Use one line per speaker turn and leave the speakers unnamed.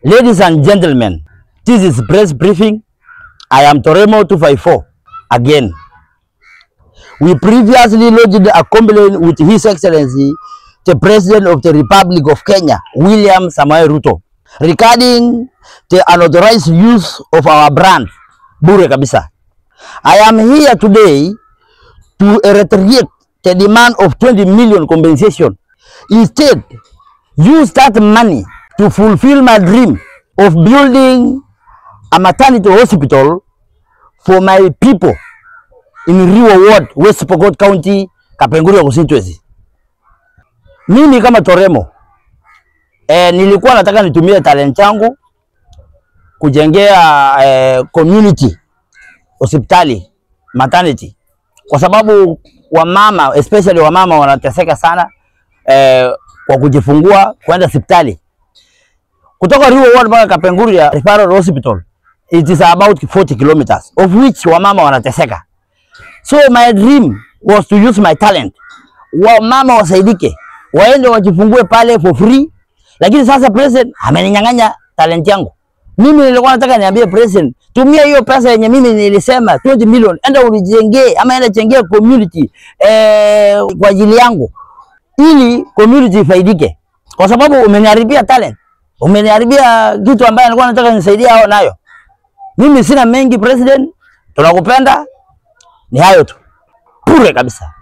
Ladies and gentlemen, this is press briefing. I am Toremo 254 again. We previously lodged a complaint with His Excellency, the President of the Republic of Kenya, William Samoei Ruto, regarding the unauthorized use of our brand, Bure Kabisa. I am here today to reiterate the demand of 20 million compensation. Instead, use that money to fulfill my dream of building a maternity hospital for my people in Riwo Ward, West Pokot County, Kapenguria constituency. Mimi kama Toremo, nilikuwa nataka nitumie talent yangu kujengea community hospitali maternity, kwa sababu wamama, especially wamama wanateseka sana kwa kujifungua kwenda hospitali. Kutoka Riwo Ward mpaka Kapenguria Referral Hospital, it is about 40 kilometers, of which wamama wanateseka. So my dream was to use my talent, wamama wasaidike, waende wajifungue pale for free. Lakini sasa president ameninyang'anya talent yangu. Mimi nilikuwa nataka niambie president, tumia hiyo pesa yenye mimi nilisema 20 million, enda ulijengee ama enda jengee community kwa ajili yangu, ili community ifaidike. Kwa sababu umeniharibia talent, umeniharibia kitu ambaye nilikuwa nataka nisaidie hao nayo. Mimi sina mengi president, tunakupenda, ni hayo tu. Bure kabisa.